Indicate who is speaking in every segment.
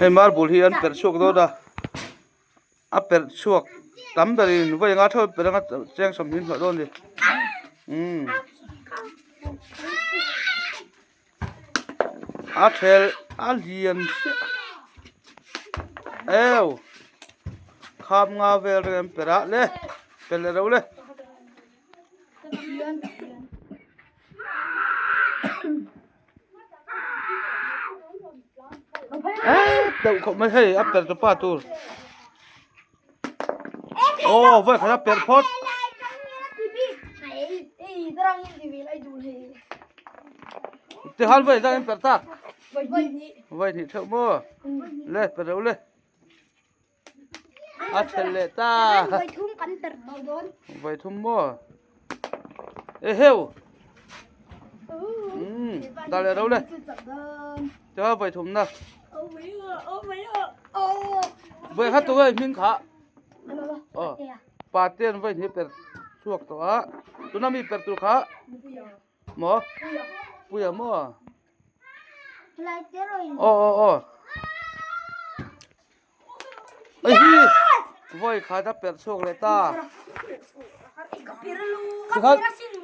Speaker 1: Hei marble hi an perh chhuak dawn a a perh chhuak tam berin vawi anga theuh perh anga cheng sawmhnih an hlawh dawn a ni umm a thel a lian chiah eu kham nga vel reng an perh a le perh leh reuh le. Deuh khawp mai hei a perh tawpa tur aw vawi khat a perh phawt tikhan vawi engzah nge an perh tak vawi hnih theuh maw le perh reuh le. A ṭhelh leh ta.
Speaker 2: Vawithum kan perh tawh dawn.
Speaker 1: Vawithum maw? Eheu. Umm dah leh ro le. Tiha vawithum na. Vawi khat tu nge hming kha? Aw. Pa te an vawi hnih perh chhuak tawh a. Tuna mi perh tur kha? Maw? Puia maw? Aw aw aw. Ei hi! Vawi khat a perh chhuak leh ta. Tikhan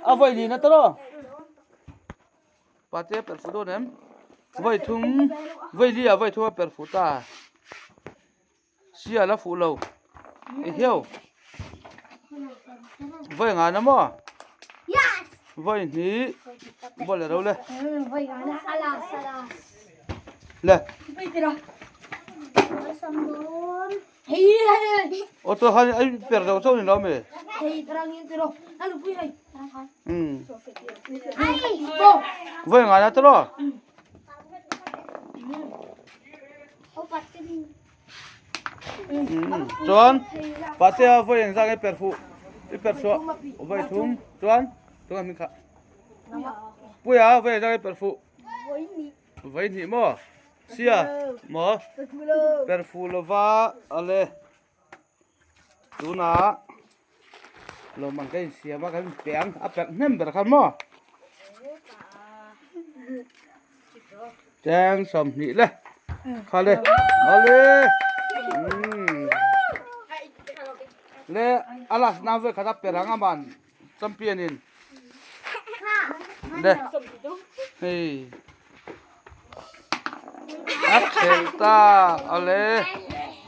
Speaker 1: a vawi lin a tawh. Pate a perh fuh dawn em? Vawi thum, vawi li ah vawi thum a perh fuh ta. Sial a fuh lo i hiau vawi ngan a maw vawi hnih vawi le ro le le aw chuan khan a per zo chauh a ni lo ami umm vawi ngan a tawh a. Chuan Patea vawi engzah nge per fuh i per chhuah vawi thum chuan tunah hming kha Puia vawi engzah nge per fuh vawi hnih maw sia maw per fuh lova ale tunah lawmman ka insiam a kan inpe ang a perh hnem ber khan maw cheng 20 le kha le ale umm le a last na ve khat a per ang aman champion in le hei a khel ta ale.